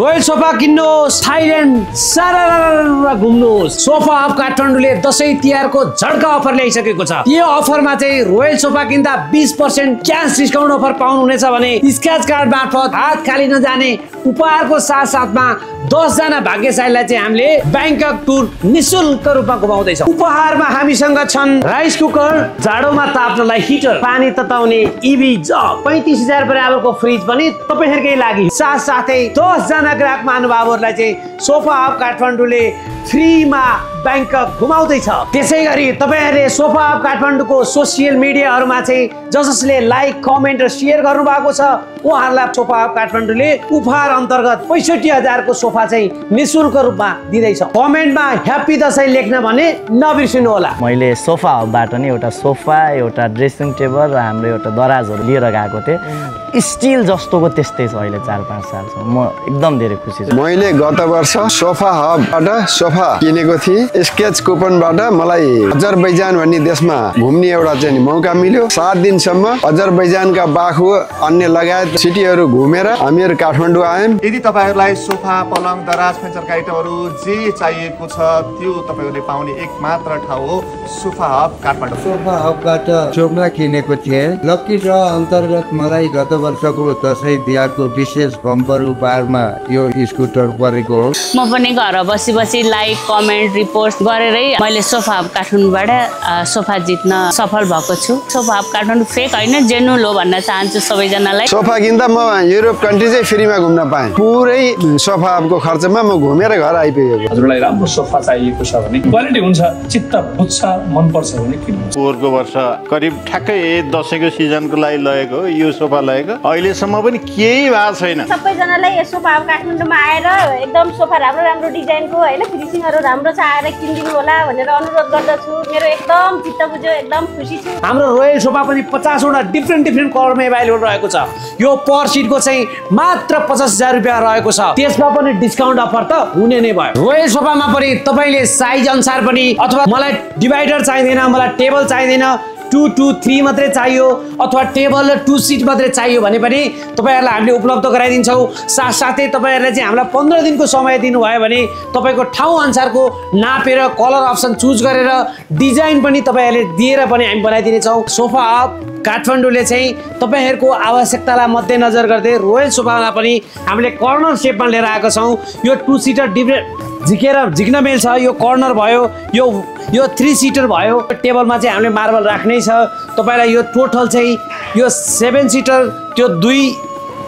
Royal sofa किन्नुहोस्, Thailand सारा घुम्नुहोस्। Sofa hub काठमाडौँले Dashain तिहारको झड्का अफर ल्याइसकेको छ। यो अफरमा चाहिँ रोयल सोफा किन्दा 20% क्याश डिस्काउन्ट अफर पाउनुहुनेछ भने स्क्रैच कार्ड मार्फत हात खाली नजाने उपहारको साथमा 10 जना भाग्यशालीलाई चाहिँ हामीले बैंकक टुर निशुल्क रूपमा घुमाउँदैछ। उपहारमा हामीसँग छन् राइस कुकर, जाडोमा ताप्नलाई हिटर, पानी तताउने इभी जग, 35,000 बराबरको फ्रिज पनि तपाईहरुकै लागि। साथसाथै 10 जना ग्राहक महानुभावहरुलाई चाहिँ सोफा हब काठमाडौँले फ्रीमा बैंकक घुमाउँदैछ। त्यसैगरी तपाईहरुले सोफा हब काठमाडौँको सोशल मिडियाहरुमा चाहिँ जसले लाइक, कमेन्ट र शेयर गर्नु भएको छ उहाँहरुलाई सोफा हब काठमाडौँले उपहार अन्तर्गत 65,000 को सोफा चाहिँ निशुल्क रूपमा दिँदैछ। कमेन्टमा ह्यापी दशैं लेख्न भने नबिर्सिनु होला। मैले सोफा हबबाट नि एउटा सोफा, एउटा ड्रेसिङ टेबल र हाम्रो एउटा दराजहरु लिएर गएको थिएँ। स्टिल जस्तोको त्यस्तै छ अहिले 4-5 सालसम्म। म एकदम धेरै खुसी छु। मैले गत वर्ष सोफा हबबाट सोफा किनेको थिएँ। स्केच कुपनबाट मलाई अजरबैजान भन्ने देशमा घुम्ने एउटा चाहिँ मौका मिल्यो। 7 दिनसम्म अजरबैजानका बाखु अन्य लगायत सिटीहरु घुमेर हामीहरु काठमाडौँ आयौं। यदि तपाईहरुलाई सोफा, पलङ, दराज, फर्निचरका आइटमहरु जे चाहिएको छ त्यो तपाईहरुले पाउने एकमात्र ठाउँ हो सोफा हब काठमाडौँ। सोफा हबबाट चोकमा किनेको थिएँ। लकी ड्र अन्तर्गत मलाई गत वर्षको दशैं तिहारको विशेष बम्पर उपहारमा यो स्कुटर परेको हो। म पनि घर बसी लाइक, कमेन्ट, रिपोर्ट गरेरै मैले सोफा हब काठमाडौँबाट सोफा जित्न सफल भएको छु। सोफा हब काठमाडौँ फेक हैन, जेन्युइन हो भन्न चाहन्छु सबैजनालाई। सोफा किन्दा म युरोप कन्ट्री चाहिँ फ्रीमा घुम्न पाएँ। पुरै सोफा हबको खर्चमा म घुमेर घर आइपुगेको। हजुरलाई राम्रो सोफा चाहिएको छ भने, क्वालिटी हुन्छ, चित्त बुझ्छ, मन पर्छ भने किन्नुहोस्। पोहोरको वर्ष करिब ठ्याक्कै दशैंको सिजनको लागि लगेको यो सोफा लगेको, अहिलेसम्म पनि केही भएको छैन। सबैजनालाई यो सोफा हब काठमाडौँमा आएर एकदम सोफा राम्रो डिजाइनको हैन, फिनिशिङहरु राम्रो छ आएर किनिदिनु होला भनेर अनुरोध गर्दछु। मेरो एकदम चित्त बुझ्यो, एकदम खुसी छु। हाम्रो रोयल सोफा पनि 50 वटा डिफ्रेन्ट कलरमा अभाइलेबल रहेको छ। यो पर सिटको चाहिँ मात्र 50,000 रुपैयाँ रहेको छ। त्यसमा पनि डिस्काउन्ट अफर त हुने नै भयो। रोयल सोफामा पनि तपाईले साइज अनुसार पनि, अथवा मलाई डिभाइडर चाहिँदैन, मलाई टेबल चाहिँदैन, 2-2-3 मात्रै चाहियो, अथवा टेबल र 2 सिट मात्रै चाहियो भने पनि तपाईहरुलाई हामीले उपलब्ध गराइदिन्छौँ। साथसाथै तपाईहरुले चाहिँ हामीलाई 15 दिनको समय दिनुभयो भने तपाईको ठाउँ अनुसारको नापेर कलर अप्सन चुज गरेर डिजाइन पनि तपाईहरुले दिएर पनि हामी बनाइदिनेछौँ। सोफा हब काठमाडौँले चाहिँ तपाईहरुको आवश्यकतालाई मध्यनजर गर्दै रोयल सोफामा पनि हामीले कर्नर शेपमा लिएर आएका छौँ। यो 2 सिटर झिक्न मिल्छ। यो कर्नर भयो, यो 3 सिटर भयो। टेबलमा चाहिँ हामीले मार्बल राख्नै छ। तपाईलाई यो टोटल चाहिँ यो 7 सिटर, त्यो 2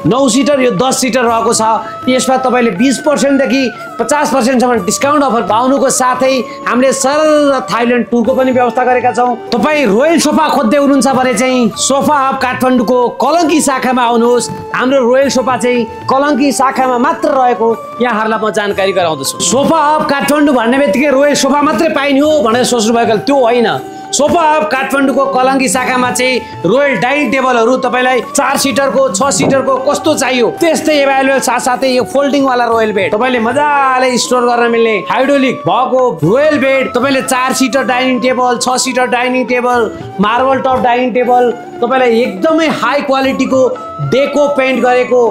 9 सिटर, यो 10 सिटर रहेको छ। यसमा तपाईले 20% देखि 50% सम्म डिस्काउन्ट अफर पाउनुको साथै हामीले सरल थाइल्यान्ड टुरको पनि व्यवस्था गरेका छौँ। तपाई रोयल सोफा खोज्दै हुनुहुन्छ भने चाहिँ सोफा हब काठमाडौँको कलङ्की शाखामा आउनुहोस्। हाम्रो रोयल सोफा चाहिँ कलङ्की शाखामा मात्र रहेको यहाँहरुलाई म जानकारी गराउँदछु। सोफा हब काठमाडौँ भन्ने बित्तिकै रोयल सोफा मात्रै पाइने हो भनेर सोच्नु भएको त्यो होइन। सोफा हब काठमाडौँको कलङ्की शाखामा चाहिँ रोयल डाइनिङ टेबलहरु तपाईलाई 4 सिटरको, 6 सिटरको कस्तो चाहियो त्यस्तै अभाइलेबल। साथसाथै यो फोल्डिङ वाला रोयल बेड तपाईले मजाले स्टोर गर्न मिल्ने हाइड्रोलिक भएको रोयल बेड, तपाईले 4 seater dining table, 6 seater dining table, marble top dining table, तपाईलाई एकदमै हाई क्वालिटीको डेको पेन्ट गरेको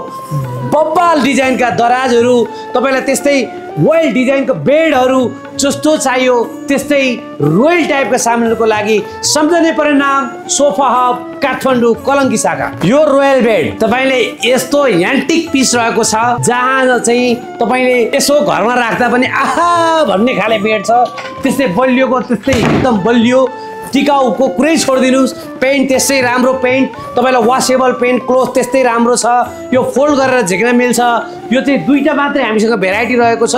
बब्बाल डिजाइनका दराजहरु, तपाईलाई त्यस्तै रोयल डिजाइनको बेडहरु जस्तो चाहियो त्यस्तै रोयल टाइपका सामानहरुको लागि सम्झने पर्ने नाम सोफा हब काठमाडौँ कलङ्की शाखा। यो रोयल बेड तपाईले यस्तो एन्टिक पिस रहेको छ जहाँ चाहिँ तपाईले यसो घरमा राख्दा पनि आहा भन्ने खाले बेड छ। त्यस्तै बलियोको त्यस्तै एकदम बलियो टिकाउको कुरै छोडिदिनुस्। पेन्ट त्यस्तै राम्रो पेन्ट, तपाईलाई वासेबल पेन्ट क्लोथ त्यस्तै राम्रो छ। यो फोल्ड गरेर झिक्न मिल्छ। यो चाहिँ 2टा मात्रै हामीसँग भेराइटी रहेको छ।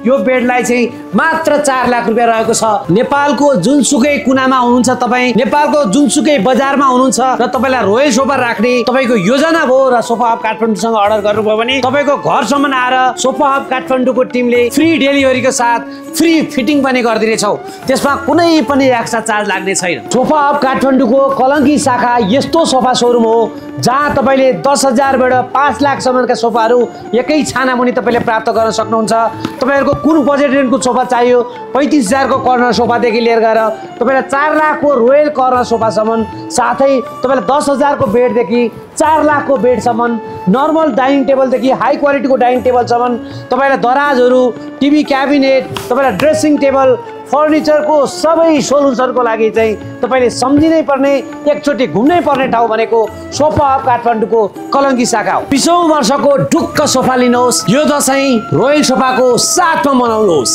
यो बेडलाई चाहिँ मात्र 4 लाख रुपैयाँ रहेको छ। नेपालको जुनसुकै कुनामा हुनुहुन्छ तपाई, नेपालको जुनसुकै बजारमा हुनुहुन्छ र तपाईलाई रोयल सोफा राख्ने तपाईको योजना भयो र सोफा हब काठमाडौँसँग अर्डर गर्नुभयो भने तपाईको घरसम्म आएर सोफा हब काठमाडौँको टिमले फ्री डेलिभरीको साथ फ्री फिटिङ पनि गरिदिनेछौँ। त्यसमा कुनै पनि एक्स्ट्रा चार्ज लाग्ने छैन। सोफा हब काठमाडौँको कलङ्की शाखा यस्तो सोफा सोरुम हो जहाँ तपाईँले 10,000बाट 5 लाखसम्मका सोफाहरू एकै छाना मुनि तपाईँले प्राप्त गर्न सक्नुहुन्छ। तपाईँहरूको कुन बजेट रेन्जको सोफा चाहियो, 35,000को कर्नर सोफादेखि लिएर गएर तपाईँलाई 4 लाखको रोयल कर्नर सोफासम्म, साथै तपाईँलाई 10,000को बेडदेखि 4 लाखको बेडसम्म, नर्मल डाइनिङ टेबलदेखि हाई क्वालिटीको डाइनिङ टेबलसम्म, तपाईँलाई दराजहरू, टिभी क्याबिनेट, तपाईँलाई ड्रेसिङ टेबल, फर्निचरको सबै सोल्युसनको लागि चाहिँ तपाईँले सम्झिनै पर्ने, एकचोटि घुम्नै पर्ने ठाउँ भनेको सोफा हब काठमाडौँको कलङ्की शाखा हो। 20औं वर्षको ढुक्क सोफा लिनुहोस्। यो दसैँ रोयल सोफाको साथमा मनाउनुहोस्।